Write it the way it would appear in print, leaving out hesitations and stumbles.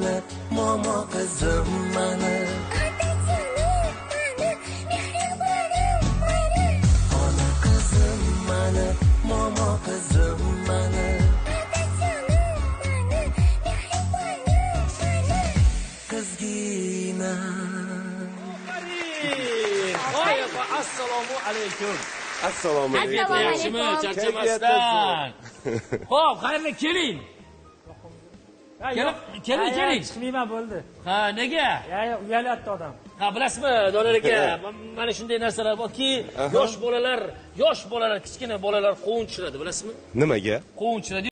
mani, momo qizim mani. Otajonim mani, mehribonim mani. Ona qizim mani, momo qizim mani. Otajonim mani, mehribonim mani. Qizgina. Voy, assalomu alaykum. Assalomu alaykum. Assalomu Yaxshimi, alaykum. charchamasdan. Xo'p, xayrli keling. Kelib, keling, keling. Chiqmayman, bo'ldi. Ha, nega? Ya, ya, uyalyapti odam. Ha, bilasizmi, Doniyor aka, mana shunday narsalar borki, yosh bolalar, yosh bolalar, kichkina bolalar qovun tushiradi, bilasizmi? Nimaga? Qovun tushiradi.